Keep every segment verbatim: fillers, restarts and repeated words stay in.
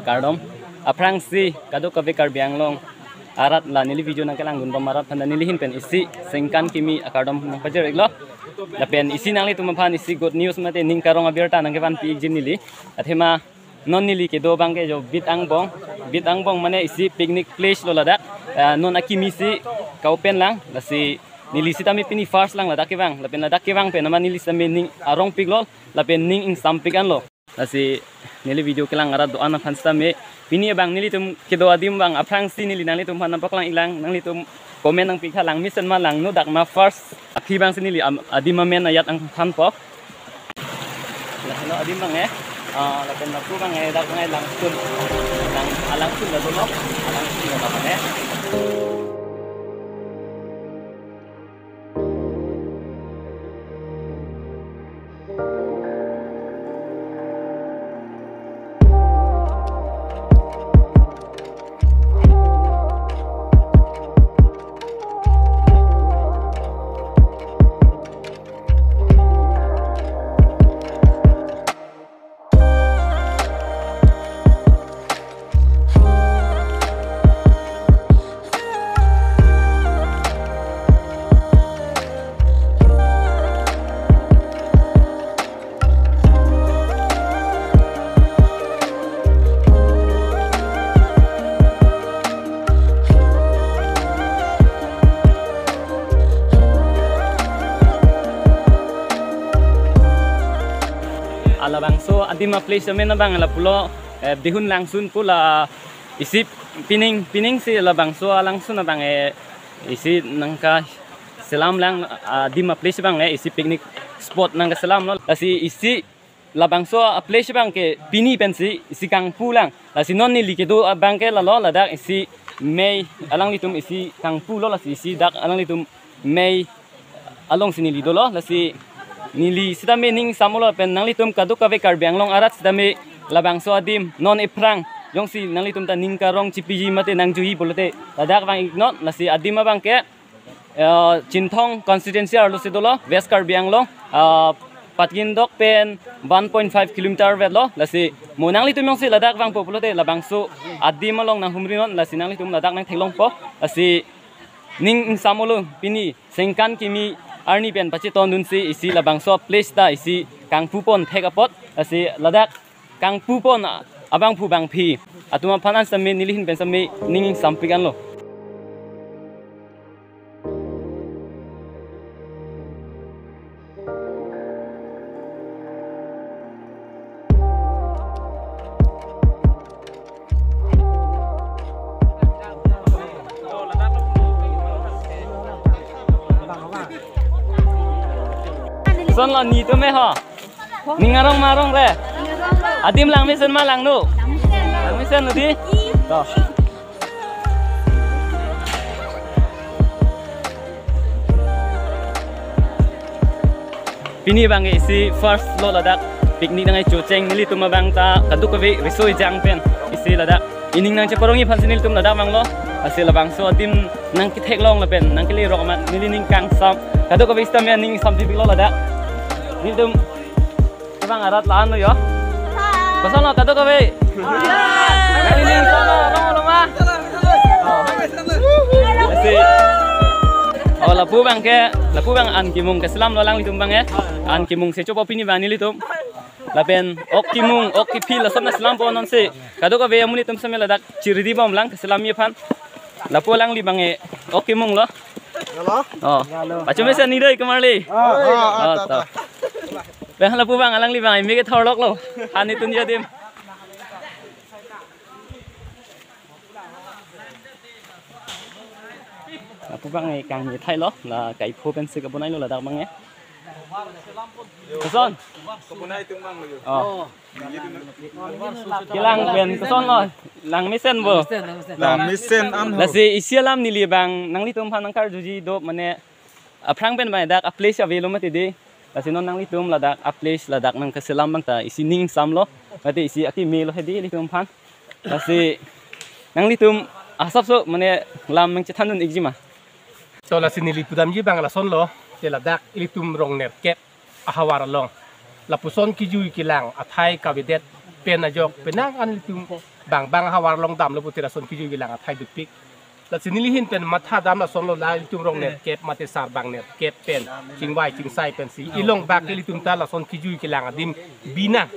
Kardom. Aphrangsi kadokave Karbi Anglong arat la neli video nangkelangdun bom arat aphan ta neli ahin pen isi sengkan kimi akardom nangpajir-iklo. Lapen isi nanglitum aphan isi good news mate ning karong abirta nangkevanpi-ikji neli. Athema non neli kedo abangke jo Bit Angbong. Bit Angbong mane isi picnic place lo ladak. Ah, non akimi si ka-open lang. Lasi neli sitame pini first lang ladak kevang. Lapen ladak kevang pen amat neli sitame ning arongpiklo. Lapen ning ingsampik anlo. Lasi neli video kelang arat do-an aphan sitame pini abang nelitum kedo adim abang aphrangsi neli nanglitum aphan nangpaklang-iklang, nanglitum comment nangpitha, langmesen ma langnodak ma, first aphi abangsi neli am-, adim amen ajat nangthanpo. Lahelo adim abang eh. Ah, lapen lapu abang eh, dak abang eh Langsun. Lang, ah, Langsun la dolo. Ah, Langsun la abang eh. Ah, labangso adim a-place amen abang lapulo, eh, Dihun Langsun pu la isi pining, pining si labangso a-Langsun abang, eh, isi nangkaselam lang, ah, adim a-place abang, eh, isi picnic spot nangkaselamlo. Lasi isi labangso a-place abangke pini pensi isi kangpu lang. Lasi non neli kedo abangke lalo ladak isi mei alanglitum isi kangpulo, lasi isi dak alanglitum mei alongsi neli dolo, lasi neli sitame ning samlo lapen nanglitum kadokave Karbi Anglong arat sitame labangso adim non ephrang jongsi nanglitum ta ning karong chipiji mate nangjuji pulote ladak vang-iknon, lasi adim abangke, eh, Chinthong constituency arlosi dolo, West Karbi Anglong, ah, Patgindok pen one point five kilometer vetlo, lasi mo nanglitum jongsi ladak vangpo pulote labangso adim along nanghumrinon, lasi nanglitum ladak nangtheklongpo, lasi ning ingsamlo pini sengkan kimi arni pen pachetondunsi isi labangso place ta isi kangpupon thek apot, lasi ladak kangpupon abangphu bangphi atum aphan an sitame neli ahin pen sitame ning ingsampik anlo. Kosonlo nitum eh ho? Ning arong ma arongre? Adim langmesen ma langno? Langmesen lo dei. To. Pini abang isi first lo ladak picnic nangkechocheng, nelitum abang ta kadokave riso ejang pen isi ladak ining nangcheparongji aphansi nelitum ladak vanglo. Lasi labangso adim nangketheklong lapen nangkelerok amat neli ning kangsam, kadokave sitame ning sampi piklo ladak. Nelitum abang arat la-an lo yo. Kosonlo kadokave? Nangli ning kosonlo, arong lo ma? Oh. Lasi, oh, lapu abangke, lapu abang an kimung keselamlo alanglitum abang eh. An kimung si chopo pini abang nelitum. Lapen ok kimung, ok kephi lason nangselampo non si. Kadokave amonit atum sitame ladak chiridi bomlang keselamji aphan. Lapu alangli abang eh ok kimunglo. Halo? Oh. Halo. Pachomesen ni dei kemarli. Ah, ah, ah, oh, ta, to, ta. Bang lapu abang alangli abang eh me kethorloklo. Hani tunji adim. Lapu abang eh kangni thailo, la kaipho pensi kabonailo ladak abang eh. Koson? Oh. Kelang pen kosonlo, langmesen bo. Langmesen an ho. Lasi isi alam neli abang nanglitum aphan nangkarjuji do mane aphrang pen abang dak a-place avelo mati dei. Lasi non nanglitum ladak a-place ladak nangkeselam abang ta isi ning samlo. Mati isi akimelo hedi ilitum aphan. Lasi nanglitum asapso mane lam nangchethandun-ikji ma? To lasi neli pudamji abang lasonlo, te ladak ilitum rong nerkep ahavar along. Lapuson kejui kelang athai kavedet pen ajok penang an ilitum bang bang havar along damlo pute lason kijui kelang athai dopik. Lasi neli ahin pen matha dam lasonlo, la ilitum rong nerkep mate sarbang nerkep pen chingvai chingsai pensi ilong bak ilitum ta lason kijui kelang adim binang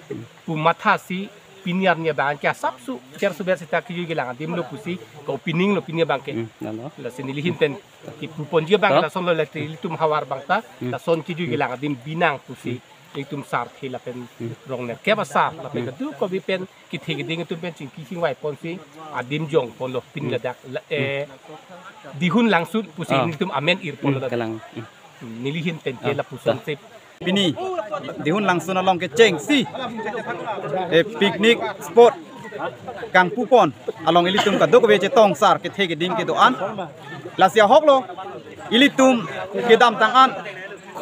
pu mathasi pini arni abang ke asapso cherso ber seta kijui kelang adimlo pusi ko pininglo pini abang ke. Hmm, lalo. Lasi neli ahin pen kipu ponji abang To. lasonlo, lasi ilitum havar abang ta Hmm. lason kijui kelang adim binang pusi ilitum sarthe lapen Hmm. rong nerkep asar lapen Hmm. kadokave pen kethe keding atum pen chingki chingvai ponsi adim jong ponlo pin Hmm. ladak la, eh, Dihun Langsun pusi Ah. ilitum amen ir ponlo Hmm, ladak. Kalang. Hmm. Neli ahin pen ke Ah, lapuson ta. sip. Pini Dihun Langsun along kechengsi, eh, picnic spot kangpu pon along ilitum kadokave chetong sar kethe keding kedo-an. Lasi ahoklo ilitum kedamtang an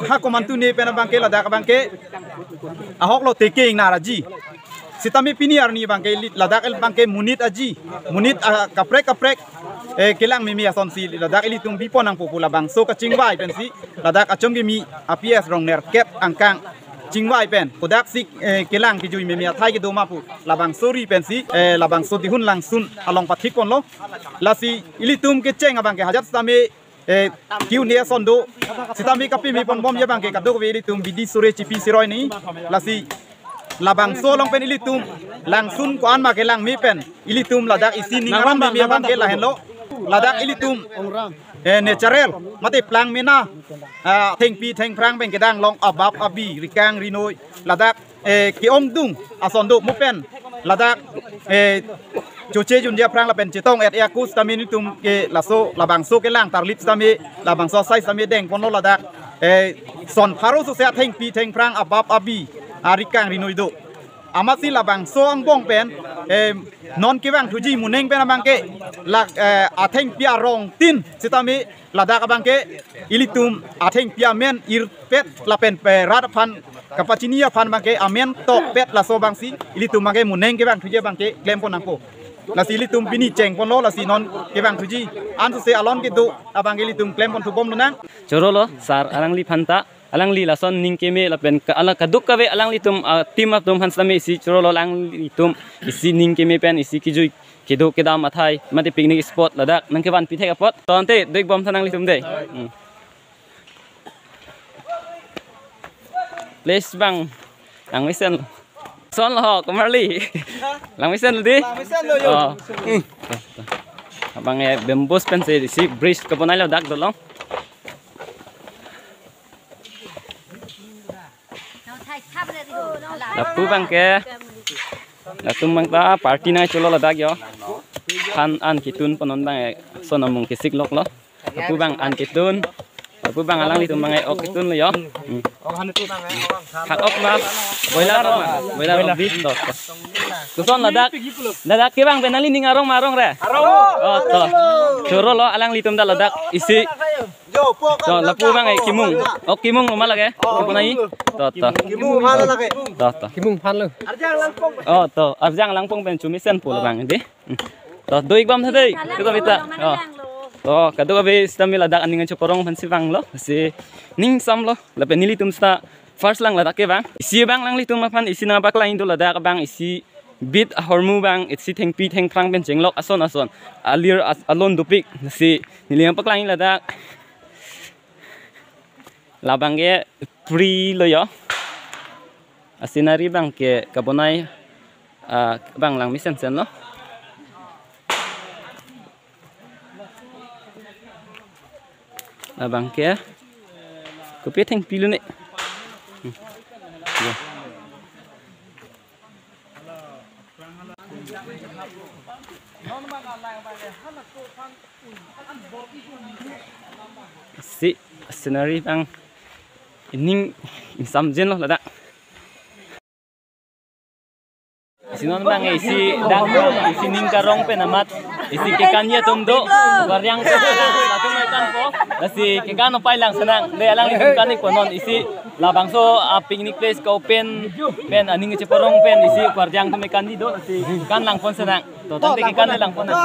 ha komantu ne pen abang ke ladak abang ke ahoklo teke ingnar aji. Sitame pini arni abang ke ili-, ladak el abang ke monit aji, monit, ah, kaprek kaprek, eh, kelang meme asonsi ladak ilitum bipon nangpo pu labangso kachingvai pensi ladak achom kimi a P S rong nerkep angkang chingvai pen kodaksi, eh, kelang kijui meme athai kedo ma pu labangso ri pensi, eh, labangso Dihun Langsun along pathik ponlo. Lasi ilitum kecheng abang ke hajat sitame, eh, kiu ne ason do. Sitame kapimi ponbomji abang ke kadokave ilitum bidi sore chipi siroi ni. Lasi labangso along pen ilitum Langsun ko-an ma kelang me pen ilitum ladak isi ning aram meme abang ke lahenlo. Ladak ilitum, eh, natural mate plang mena, ah, thengpi thengphrang pen kedang long abap abi rikang rinoi ladak, eh, ke-ongdung ason do mo pen ladak, eh, choche jundia phrang lapen chetong et ya kus tamin itum ke laso labangso kelang tarlip sitame labangso asai sitame deng ponlo ladak, eh, son pharo sose athengpi thengphrang abap abi arikang rinoi do. Amatsi labangso angbong pen, eh, non kevang thuji moneng pen abang ke lak, eh, athengpi arong tin sitame ladak abang ke ilitum athengpi amen irpet lapen pe rat aphan kapachini aphan abang ke amen tokpet laso abangsi ilitum abang ke moneng kevang thuji abang ke klem pon nangpo. Lasi ilitum pini cheng ponlo, lasi non kevang thuji ansose alon kedo abang ke ilitum klem pon thubom lonang. Chorolo sar alangliphan ta, alangli lason ning keme lapen ka-, ala kadokave alanglitum, ah, team atum aphan sitame isi chorolo alanglitum isi ning keme pen isi kijui kedo kedam athai mate picnic spot ladak nangkevan pithek apot. To ante doikbom tha nanglitum dei. Hmm. Place abang langmesen. Son lo ho, komarli. Langmesen lo dei. Langmesen lo yo. Oh. Hmm. Abang eh bamboo pensi isi bridge kebonai lo dak dolong. Lapu abang ke, latum abang ta party nangcholo ladak yo. Aphan an ketun pon non abang eh, son amung kesik lok lo. Lapu abang an ketun. Lapu abang alanglitum abang eh ok ketun lo yo. Hmm. Hak ok ma. Boiler ok ma. Boiler ok di. To, to. Koson ladak. Ladak kevang pen nangli ning arong ma arong re. Oh, to. Chorolo alanglitum ta ladak isi. To, lapu abang eh kimung. Ok kimung lo ma lake. Lapu nai. To, to. Kimung aphan lo lake. To, to. Kimung aphan lo. Oh, to. Arjang Langpong pen chomisen po labang dei. Hmm. To, doikbom tha dei. Kita bita. Oh. To, kadokave sitame ladak aning acho porong aphansi vanglo. Si ning samlo. Lapen nelitum seta first lang ladak kevang. Isi abang alanglitum aphan isi nangpaklang do ladak abang isi bit ahormu abang isi thengpi thengphrang pen chenglok ason ason. Alir as-, alon dopik si neli nangpaklang ladak. Labang ke free lo yo. A scenery abang ke kebonai, ah, abang langmesen sen lo. Labang ke kopi thengpi lo ne. Hmm. Ya. Si scenery abang ining ingsam jen lo ladak. Si non abang isi dak isi ning karong pen amat isi kekan ya atum do. Variang atum mai kan po. Lasi kekan opai lang senang. Dei alanglitum kan ik ponon isi labangso a picnic place ka open pen aning cheporong pen isi variang atum kan di do. Lasi kan lang pon senang. To tangte kekan lang pon nang.